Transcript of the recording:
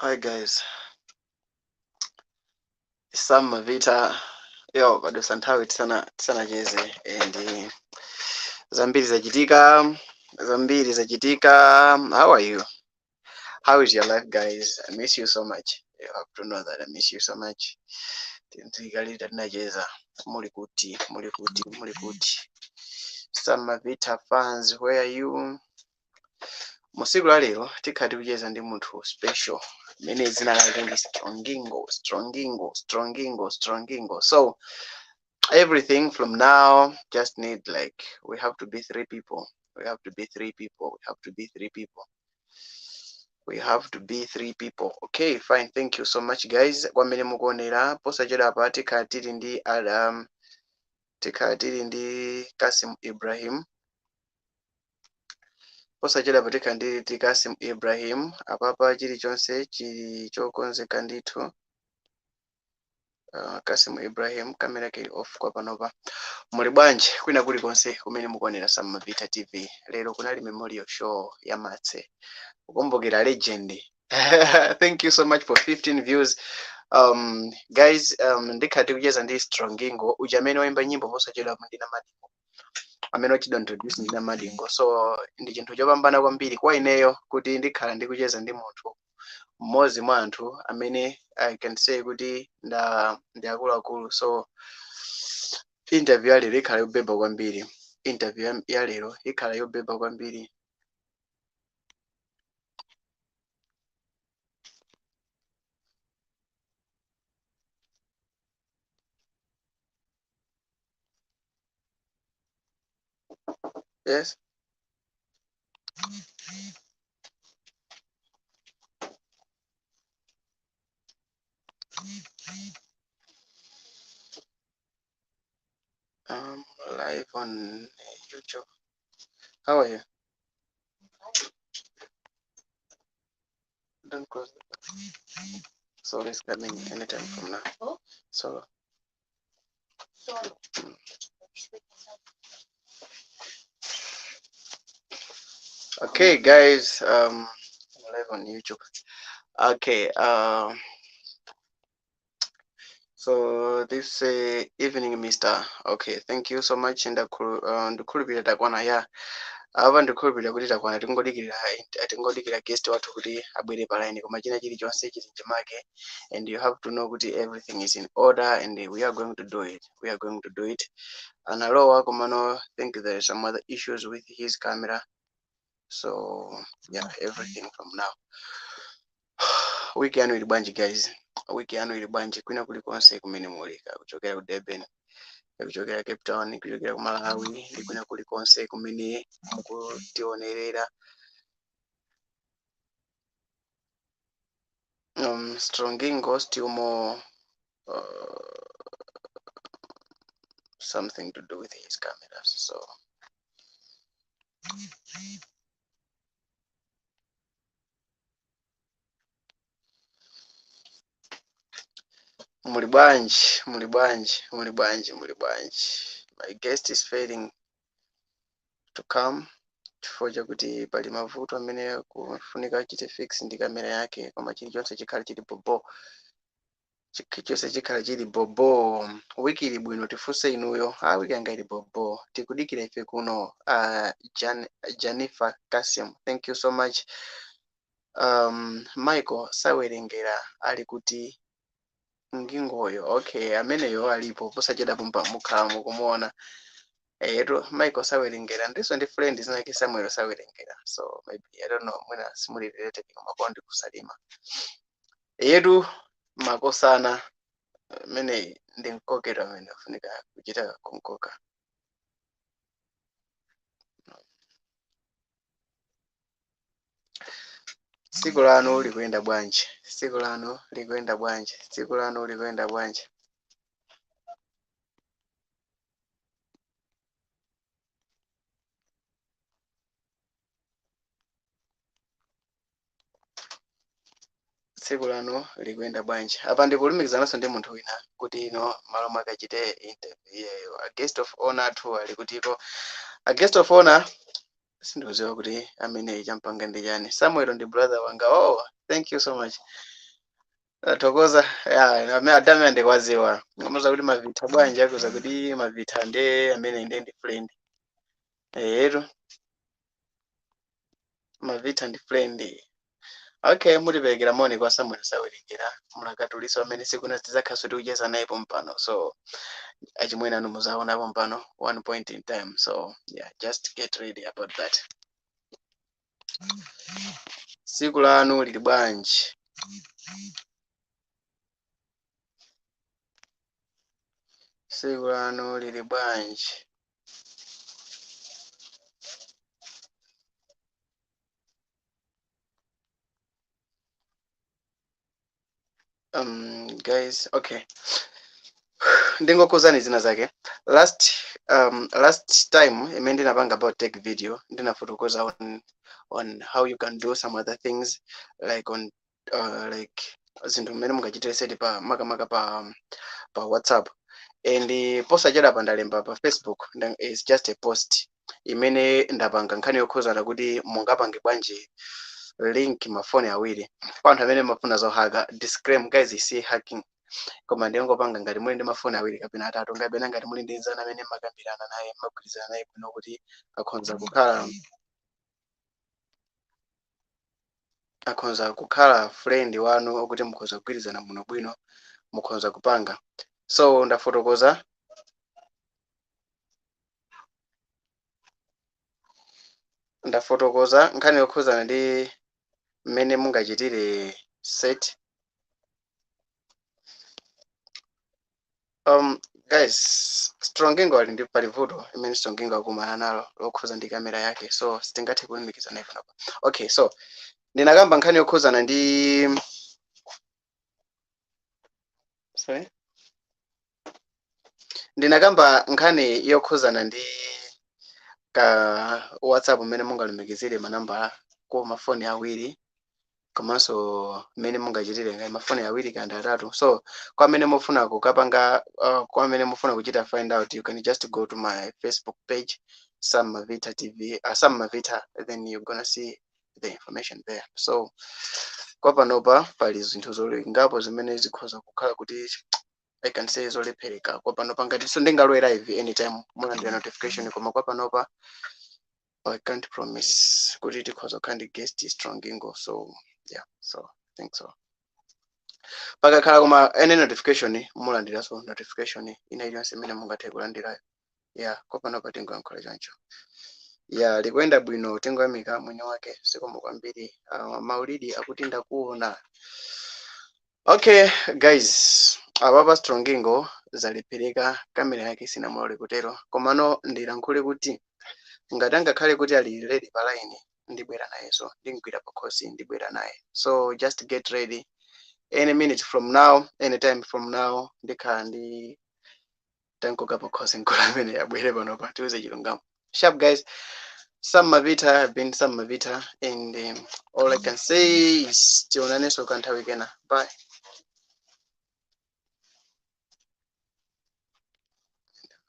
Hi guys, Sam Mavita. Yo, padusa nthawi tisanacheze and zambiri zachitika, zambiri zachitika. How are you? How is your life, guys? I miss you so much. You have to know that I miss you so much. Tinzikalita tinacheza. Muli kuti, muli kuti, muli kuti. Sam Mavita fans, where are you? Musiku la lero tikhala tikucheza ndi munthu special amene dzina lake ndi Strongingo, Strongingo, Strongingo, Strongingo. So everything from now just need, like, we have to be three people. We have to be three people. We have to be three people. We have to be three people. Okay, fine. Thank you so much, guys. Kwamene mukuonera posachedwa apa tikhala tili ndi Adam, tikhala tili ndi Kasim Ibrahim. Posachedwa apa tikhala ndi Kasim Ibrahim. Apapa chilichonse chili chokonzeka ndithu. Kasim Ibrahim, kamera kili off kwa panopa. Muli bwanji kwina kulikonse kumene mukuonera Sam Mavita TV? Lero kunali memorial show ya Matse, kukumbukira legend. Thank you so much for 15 views. Guys, ndikhala tikucheza ndi Strongingo uja amene waimba nyimbo posachedwa ndi Namadingo, amene wachidwa introduce ndi Namadingo. So ndi chinthu chopambana kwambiri kwa ineyo kuti ndikhala ndikucheza ndi munthu mmodzi mwa anthu amene I can say kuti ndi akuluakulu. So interview ya lero ikhala yobeba kwambiri. Interview ya lero ikhala yobeba kwambiri. Yes. Live on YouTube. How are you? Don't close the door. Solo is coming anytime from now. Oh? Solo. Solo. Okay, guys. I'm live on YouTube. Okay. So this evening, Mister. Okay, thank you so much. Ndikhulupirira takwana ya apa, ndikhulupirira kuti takwana. Tingodikira guest wathu kuti abwere pa line, koma china chilichonse chili mchimake and you have to know kuti everything is in order and we are going to do it. We are going to do it. Analowa komano think there is some other issues with his camera. So yeah, everything from now. Wiki yanu ili bwanji, guys? Wiki yanu ili bwanji kwina kulikonse kumene muli, kuchokera ku Durban, kuchokera Cape Town, kuchokera ku Malawi ndi kwina kulikonse kumene mukutionerera? Strongingo still more something to do with his cameras. So muli bwanji, muli bwanji, muli bwanji, muli bwanji? My guest is failing to come chifukwa chakuti pali mavuto amene kufunika achite fix ndi kamera yake, koma chilichonse chikhale chili bobo, chilichonse chikhala chili bobo. Wiki ili bwino? Tifunse inuyo. Ah, wiki yanga ili bobo. Tikudikira ife kuno. Janifa Kasim, thank you so much. Michael sawerengera ali kuti ngingoyo? Okay, ameneyo alipo posachedwa pompa, mukhala mukumuona. Eto, Michael sawerengera ndiso ndi friend zinake Samuel sawerengera, so maybe, I don't know, mwina simuli related, koma kondi kusalima yetu makosana amene ndi mkokero amene afunika kuchita kunkoka. Tsiku lanu likuyenda bwanji? Tsiku lanu likuyenda bwanji? Tsiku lanu likuyenda bwanji? Tsiku lanu likuyenda bwanji? Apa ndikulumikizananso ndi munthu wina kuti ino malo mwake achite interview iyeyo. A guest of honor athu ali kutiko? A guest of honor sindikudziwa kuti amene champanga ndi chani. Samuel ndi brother wanga. Oh, thank you so much. Tathokoza. Ya, amene adame andikwaziwa ngamaza kuti Mavita bwanji, akuza kuti Mavita nde amene nde ndi friend ero. Mavita ndi friend. Okay, mutiperekera moni kwa Samuel Sawerengera mulakatuliso amene sikuna tidzakhaso tikucheza naye pompano. So achimwene anu muzaona pompano one point in time. So yeah, just get ready about that. Tsiku lanu lili bwanji? Tsiku lanu lili bwanji? Guys, okay, ndingokuuzani zina zake. Last time imene ndinapanga about tech video, ndinafotokoza on how you can do some other things like on like zinthu mmene mungachitire set pa makamaka pa WhatsApp. And posachedwa pa ndalemba pa Facebook, is just a post imene ndapanga nkhani yokhuzana kuti mungapange bwanji link mafoni awiri. Kwa anthu amene mafuna zohaka, disclaim guys, si hacking, koma ndingopanga ngati muli ndi mafoni awiri kapena atatu, kapena ngati muli ndi nzanu amene mmakambirana naye, mmagwirizana naye bwino kuti akhonza kukhala friend wanu okuti mukhoza kugwirizana bwino bwino, mukhoza kupanga. So ndafotokoza nkhani yokhuzana ndi mmene mungachitire set. Guys, Strongingo ali ndi pali vuto imene Strongingo akumana nalo lokhuza ndi kamera yake, so sitingathe kulumikiza naye panopa. Okay, so ndinakamba nkhani yokhuzana ndi, sorry, ndinakamba nkhani yokhuzana ndi ka WhatsApp, mmene mungalumikizire manambala ku mafoni awiri, komanso mmene mungachitire ngati mafoni awiri kandi atatu. So kwa amene mufuna kukapanga, kwa amene mufuna kuchita find out, you can just go to my Facebook page, Sam Mavita TV, Sam Mavita, then you're gonna see the information there. So kwa panopa pali zinthu zolingapo zimene zikhoza kukhala kuti I can say zolephereka kwa panopa. Ngati so ndingalowe live anytime, mulandira notification, koma kwa panopa I can't promise kuti tikhoza kukhala ndi guest Strongingo. So yeah, so I think so pakakhala koma any notification, mulandiranso notification ina iliyonse imene mungathe kulandirayo. Yeah, kwa panopa tingoyankhula choncho. Yeah, likuyenda bwino, tingoyamika mwini wake. Zikomo kwambiri. Maulidi akuti ndakuona. Okay guys, apapa Strongingo zalephereka, kamera yake sinamulole kutero, komano ndilankhule kuti ngati angakhale kuti ali ready pa line, ndibwera nayenso, ndingwira pakhosi, ndibwera naye. So just get ready, any minute from now, any time from now, ndikhala ndi tankoka pakhosi mkulu amene abwere panopa tiuze chilungamo. Sharp guys, Sam Mavita. I've been Sam Mavita and all I can say is tionanenso kanthawi kena. Bye.